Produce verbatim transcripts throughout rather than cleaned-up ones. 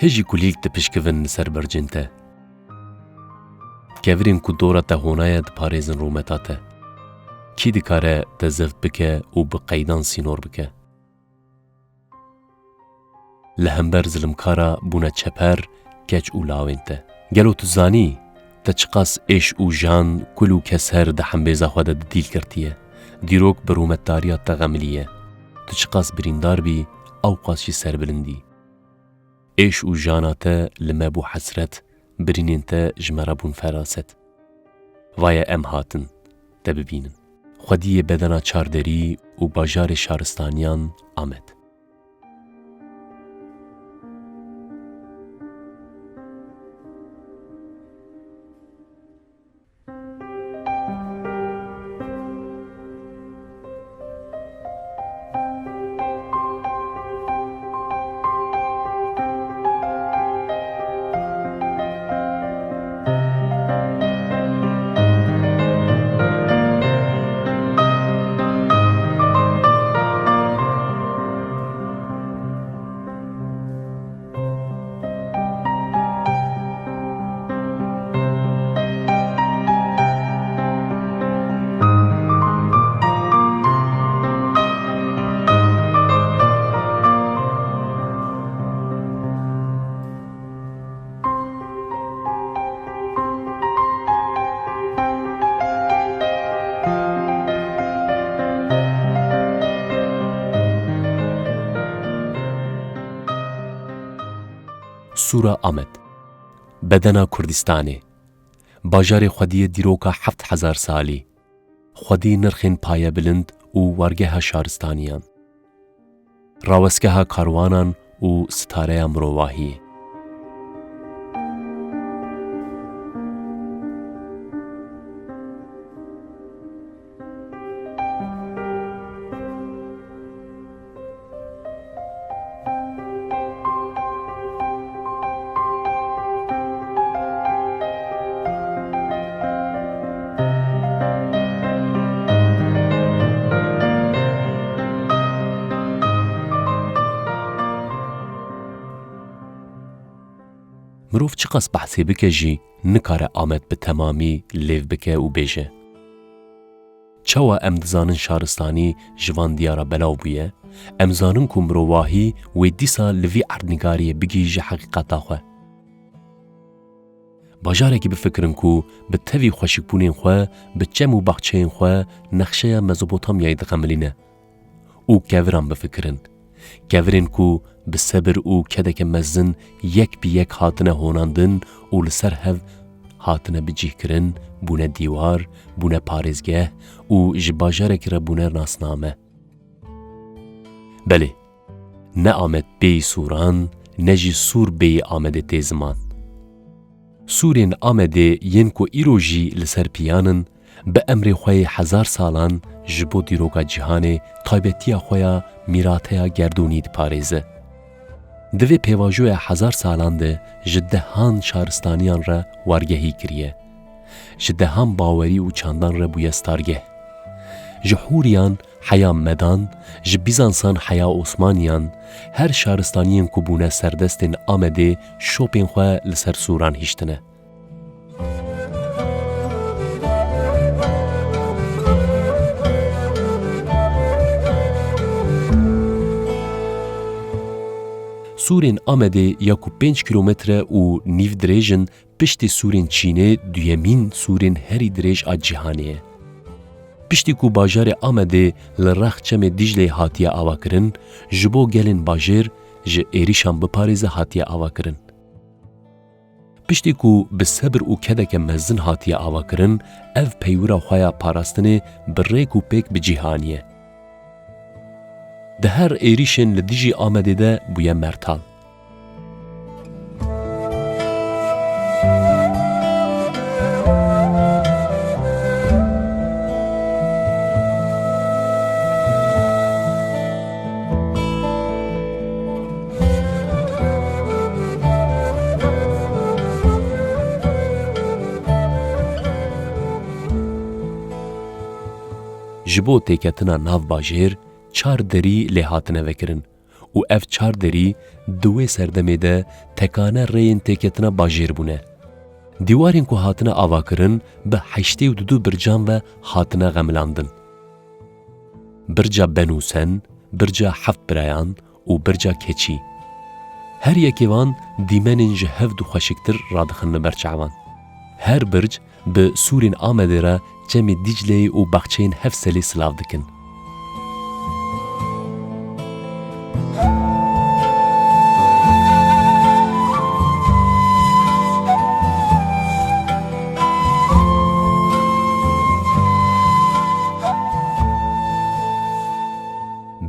Hejî kulîlk dipişkivin li ser bercên te. Kevirên ku dora te honaye diparêzin rûmeta te. Kî dikare te zeft bike û bi qeydan sînor bike? Li hember zilimkara bûne çeper, keç û lawên te. Gelo tu zanî, te çiqas êş û jan, kul û keser di hembêza xwe de didîl girtiye? Dîrok bi rûmetdariya te xemiliye. Tu çiqas birîndar bî, ewqas jî serbilind î. Êş û jana te li me bû hesret, birînên te ji me re bûn feraset. Vaye em hatin te bibînin. Xwediyê bedena çarderî û bajarê şaristaniyan Amed. Sûra Amed. Bedena Kurdistanê. Bajarê xwediyê dîroka heft hezar salî. Xwedî nirxên payebilind û wargeha şaristaniyan. Rawestgeha karwanan û sitareya mirovahiyê. Mirov çiqas behsê bike jî, nikare Amed bi temamî lêv bike û bêje. Çawa em dizanin şaristanî ji van diyara belav bûye? Em zanin ku mirovahî wê dîsa li vî erdnîgariyê bigihîje heqîqeta xwe. Bajarekî bifikirin ku bi tevî xweşikbûnên xwe, bi çem û baxçeyên xwe nexşeya Mezopotamyayê dixemilîne. Û keviran bifikirin. Kevirên ku bi sebir û kedeke mezin yek bi yek hatine honandin û li ser hev hatine bicihkirin, bûne dîwar, bûne parêzgeh û ji bajarekî re bûne nasname. Belê, ne Amed bêyî Sûran, ne jî Sûr bêyî Amedê tê ziman. Sûrên Amedê yên ku îro jî li ser piyan in, bi emrê xwe yê hezar salan ji bo dîroka cîhanê taybetiya xwe ya mîrateya gerdûnî diparêze. Di vê pêvajoya hezar salan de ji dehan şaristaniyan re wargehî kiriye. Ji dehan bawerî û çandan re bûye stargeh. Ji Hûriyan heya Medan, ji Bîzansan heya Osmaniyan, her şaristaniyên ku bûne serdestên Amedê şopên xwe li ser Sûran hiştine. Sûrên Amedê ya ku pênc kîlometre û nîv dirêj in, piştî sûrên Çînê duyemîn sûrên herî dirêj a cîhanê ye. Piştî ku bajarê Amedê li rex çemê Dîcleyê hatiye avakirin, ji bo gelên bajêr ji êrîşan biparêze hatiye avakirin. Piştî ku bi sebir û kedeke mezin hatiye avakirin, ev peywira xwe ya parastinê bi rêk û pêk bi cih aniye. Di her êrîşên li dijî Amedê de bûye mertal. Ji bo têketina nav bajêr, çar derî lê hatine vekirin û ev çar derî di wê serdemê de tekane rêyên têketina bajêr bûne. Dîwarên ku hatine avakirin bi heştê û du bircan ve hatine xemilandin. Birca Benûsen, Birca Heft Birayan û Birca Keçî. Her yekê van dîmenên ji hev du xweşiktir radixin li ber çavan. Her birc bi sûrên Amedê re çemê Dîcleyê û baxçeyên Hefselê silav dikin.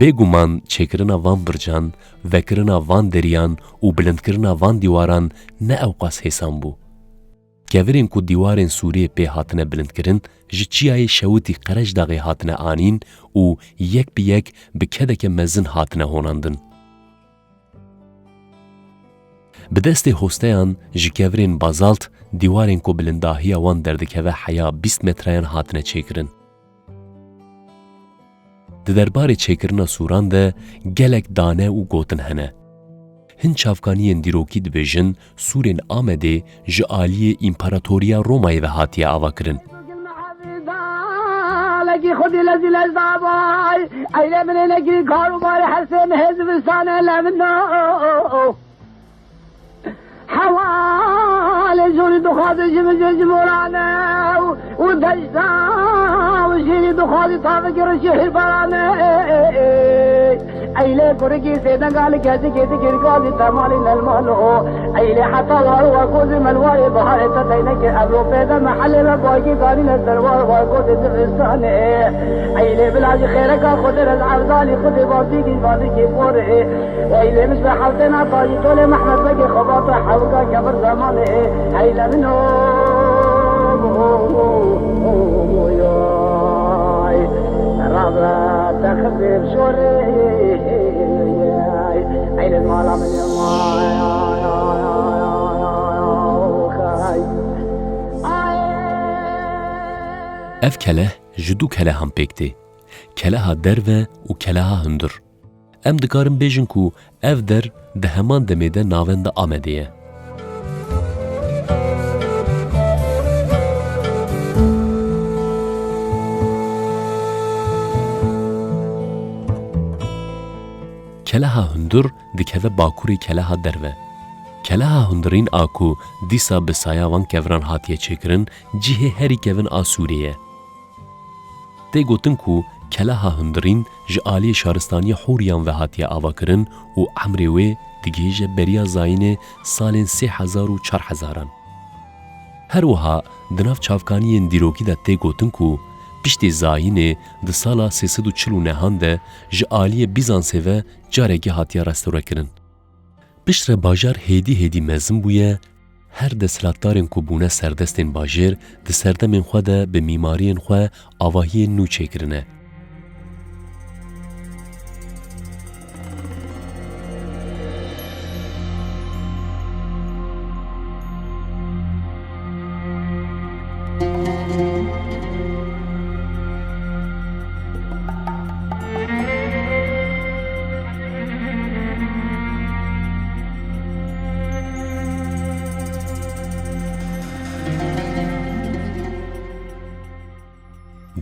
Bêguman çêkirina van bircan, vekirina van deriyan û bilindkirina van dîwaran ne ewqas hêsan bû. Kevirên ku dîwarên Sûriyê pê hatine bilindkirin, ji çiyayê Şewitî Qerecdaxê hatine anîn û yek bi yek bi kedeke mezin hatine honandin. Bi destê hosteyan ji kevirên bazalt dîwarên ku bilindahiya wan derdikeve heya bîst metreyan hatine çêkirin. Di derbarê çêkirina sûran de gelek dane û gotin hene. Hin çavkaniyên dîrokî dibêjin sûrên Amedê ji aliyê Împaratoriya Romayê ve hatiye avakirin. Lekî xwedî lezî lez dabay, eylê min ê nekirî kar û barê hersê min hê zivistane levino. Hewalê jorî dixwaze ji min ji morane û, û deşta û jêrî dixwaze tavekî rişî hîrbarane. Eylê kurikî sêdenga li kezikê dikir gazî temalî nelmalo. Eylê heta war war kozê melwarê biharê te teynekê evro pêde mehelê ve bagî ganîne serwar war kozê zivistanê. Eylê bila ji xêreka Xwedê re li evdalî Xwedê vazî gî vazî kê porê. Eylê min ji hewtêna tacî tolê Mehmed Begê xebata hewka kevir zemanê. Eylê min o, o, o, o, o, yoy. Rabe te xizê şorê. Eylê mala min ya. Ev keleh ji du kelehan pêk tê. Keleha derve û keleha hundir. Em dikarin bêjin ku ev der di heman demê de navenda Amedê ye. Keleha Hundir dikeve bakurê Keleha Derve. Keleha Hundirîn a ku dîsa bi saya van keviran hatiye çêkirin, cihê herî kevin a Sûrê ye. Tê gotin ku Keleha Hundirîn ji aliyê şaristaniya Hûriyan ve hatiye avakirin û emrê wê digihêje beriya zayînê salên sê hezar û çar hezaran. Her wiha di nav çavkaniyên dîrokî de tê gotin ku piştê zayînê di sala sê sed û çil û nehan de ji aliyê Bîzansê ve carekê hatiye restore kirin. Piştre bajar hêdî hêdî mezin bûye, her desthilatdarên ku bûne serdestên bajêr di serdemên xwe de bi mîmariyên xwe avahiyên nû çêkirine.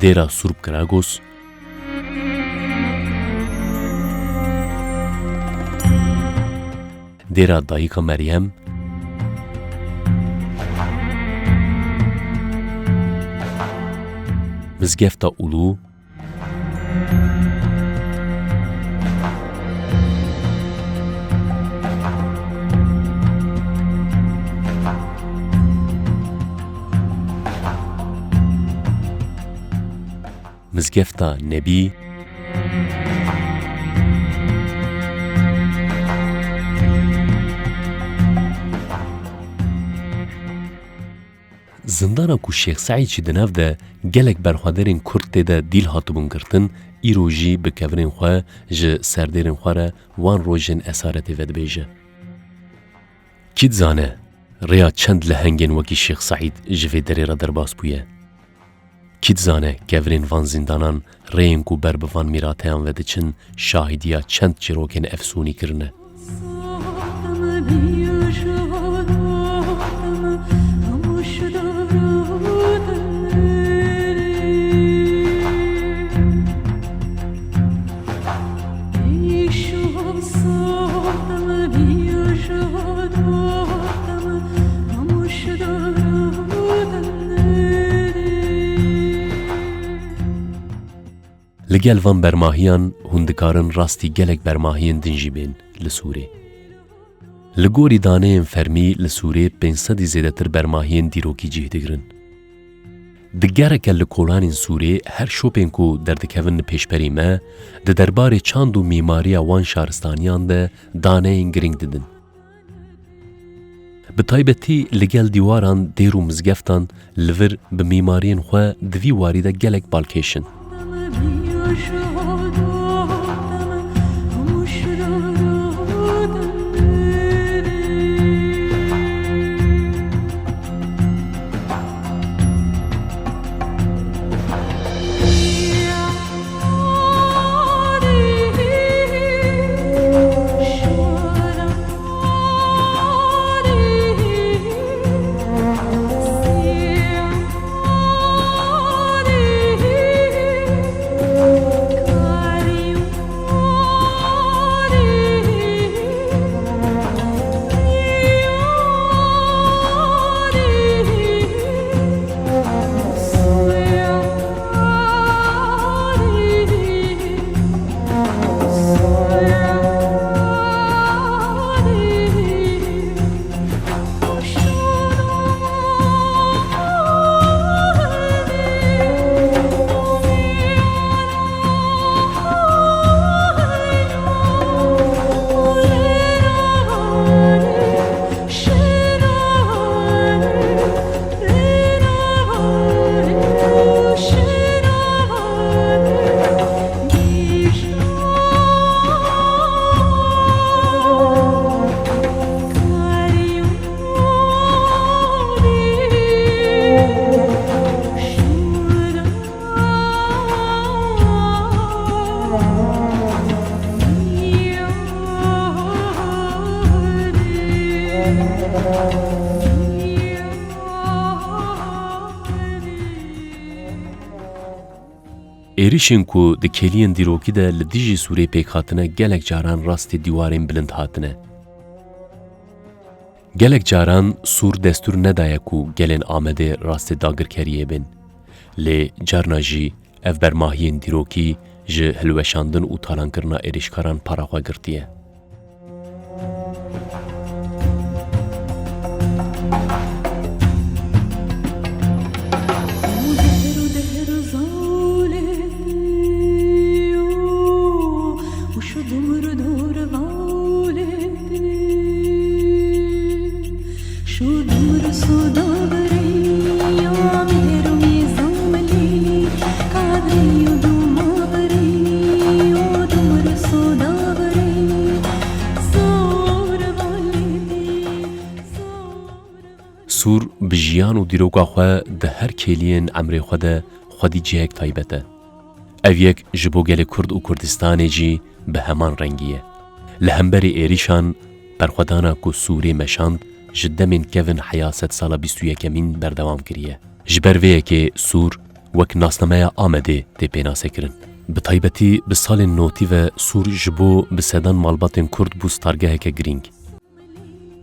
Dêra Sûrb Kiragos, Dêra Dayika Meryem, Mizgefta Ulu, Mizgefta Nebî, Zindana ku Şêx Seîd jî di nav de gelek berxwederên Kurd tê de dîl hatibûn girtin, îro jî bi kevirên xwe ji serdêrên xwe re wan rojên esaretê vedibêje. Kî dizane, rêya çend lehengên wekî Şêx Seîd ji vê derê re derbas bûye? Kî dizane, kevirên van zîndanan rêyên ku ber bi van mîrateyan ve diçin, şahîdiya çend çîrokên efsûnî kirine. Li gel van bermahiyan hûn dikarin rastî gelek bermahiyên din jî bên li Sûrê. Li gorî daneyên fermî li Sûrê pênc sedî zêdetir bermahiyên dîrokî cih digirin. Di gereke li kolanên Sûrê her şopên ku derdikevin li pêşberî me, di derbarê çand û mîmariya wan şaristaniyan de daneyên girîng didin. Bi taybetî li gel dîwaran dêr û mizgeftan li vir bi mîmariyên xwe di vî warî de gelek balkêş in. Êrişên ku di kêliyên dîrokî de li dijî Sûrê pêk hatine, gelek caran rastê dîwarên bilind hatine. Gelek caran Sûr destûr nedaye ku gelên Amedê rastê dagirkeriyê bên. Lê carna jî ev bermahiyên dîrokî ji hilweşandin û talankirina êrişkaran para xwe girtiye. Sûr bi jiyan û dîroka xwe di her kêliyên emrê xwe de xwedî cihek taybet e. Ev yek ji bo gelê Kurd û Kurdistanê jî bi heman rengî ye. Li hemberî êrîşan, berxwedana ku Sûrê meşand, ji demên kevin heya sedsala bîst û yekemîn berdewam kiriye. Ji ber vê yekê Sûr wek nasnameya Amedê tê pênasekirin. Bi taybetî bi salên notî ve Sûr ji bo bi sedan malbatên Kurd bû stargeheke girîng.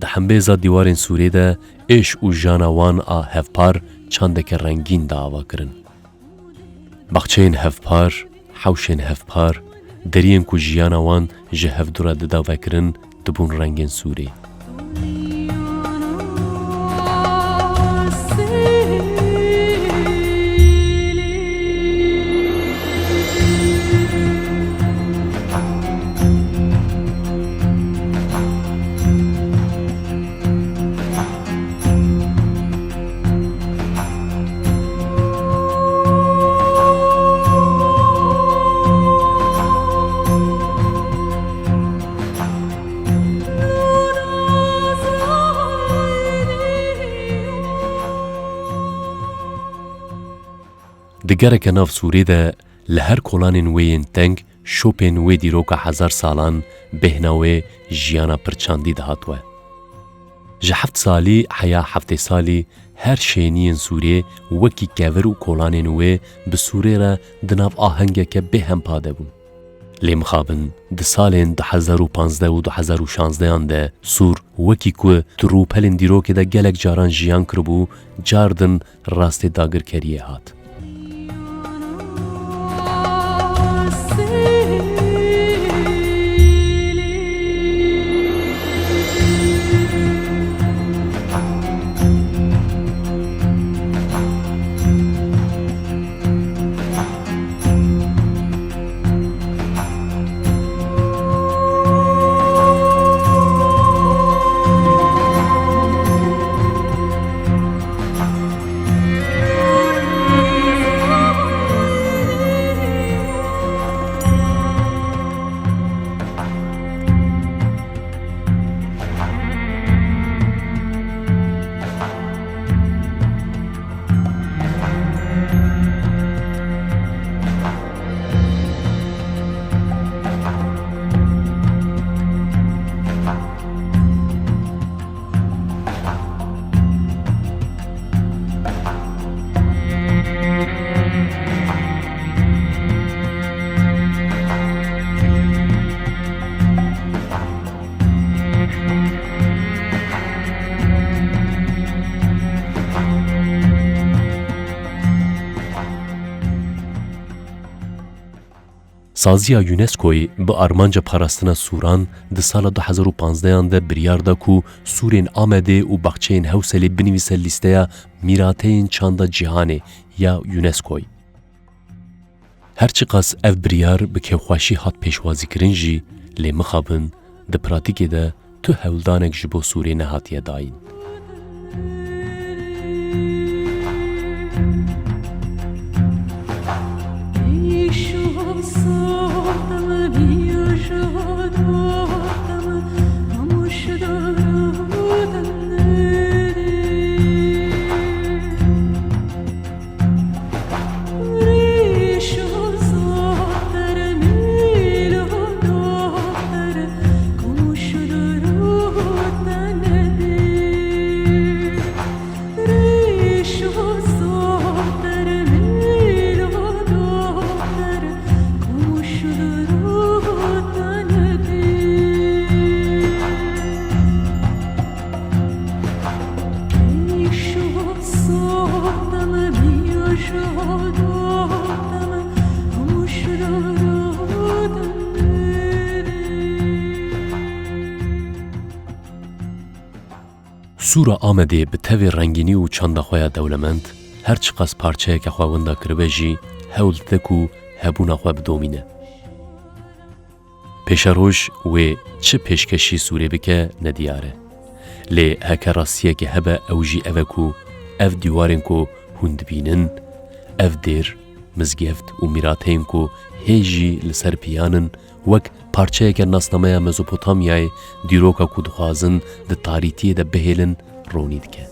Di hembêza dîwarên Sûrê de êş û jiyana wan a hevpar çandeke rengîn da avakirin. Baxçeyên hevpar, hewşên hevpar, deriyên ku jiyana wan ji hevdu re dida vekirin, dibûn rengên Sûrê. Di gereke nav Sûrê de li her kolanên wê yên teng şopên wê dîroka hezar salan bêhna wê jiyana pirçandî dihat we. Ji heft salî heya heftê salî her şêniyên Sûrê wekî kevir û kolanên wê bi Sûrê re di nav ahengeke bêhempa de bûn. Lê mixabin di salên du hezar û panzdeh û du hezar û şanzdehan de Sûr wekî ku di rûpelên dîrokê de gelek caran jiyan kiribû, cardin rastê dagirkeriyê hat. Saziya UNESCO'yê bi armanca parastina Sûran di sala du hezar û panzdehan de biryar da ku Sûrên Amedê û Baxçeyên Hewselê binivîse lîsteya mîrateyên çanda cîhanê ya UNESCO'yê. Her çiqas ev biryar bi kêfxweşî hat pêşwazîkirin jî, lê mixabin di pratîkê de tu hewldanek ji bo Sûrê nehatiye dayîn. Sûra Amedê bi tevê rengînî û çanda xwe ya dewlemend, her çiqas parçeyeke xwe winda kiribe jî, hewl dide ku hebûna xwe bidomîne. Pêşeroj wê çi pêşkêşî Sûrê bike, nediyar e. Lê heke rastiyekê hebe, ew jî ev e ku ev dîwarên ku hûn dibînin, ev dêr, mizgeft û mîrateyên ku hê jî li ser piyan in, wek parçeyeke nasnameya Mezopotamyayê, dîroka ku dixwazin di tarîtiyê de bihêlin, ronî dike.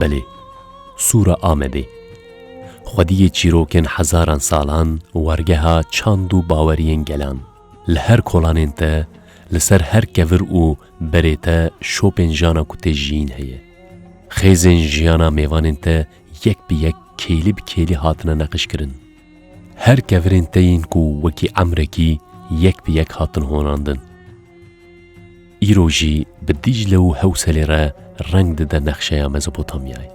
Belê, Sûra Amedê, xwediyê çîrokên hezaran salan, wargeha çand û baweriyên gelan. Li her kolanên te, li ser her kevir û berê te şopên jana ku tê jiyîn heye. Xêzên jiyana mêvanên te yek bi yek, kêlî bi kêlî hatine neqişkirin. Her kevirên te yên ku wekî emrekî yek bi yek hatin honandin, îro jî bi Dîcle û Hewselê re reng dide nexşeya Mezopotamyayê.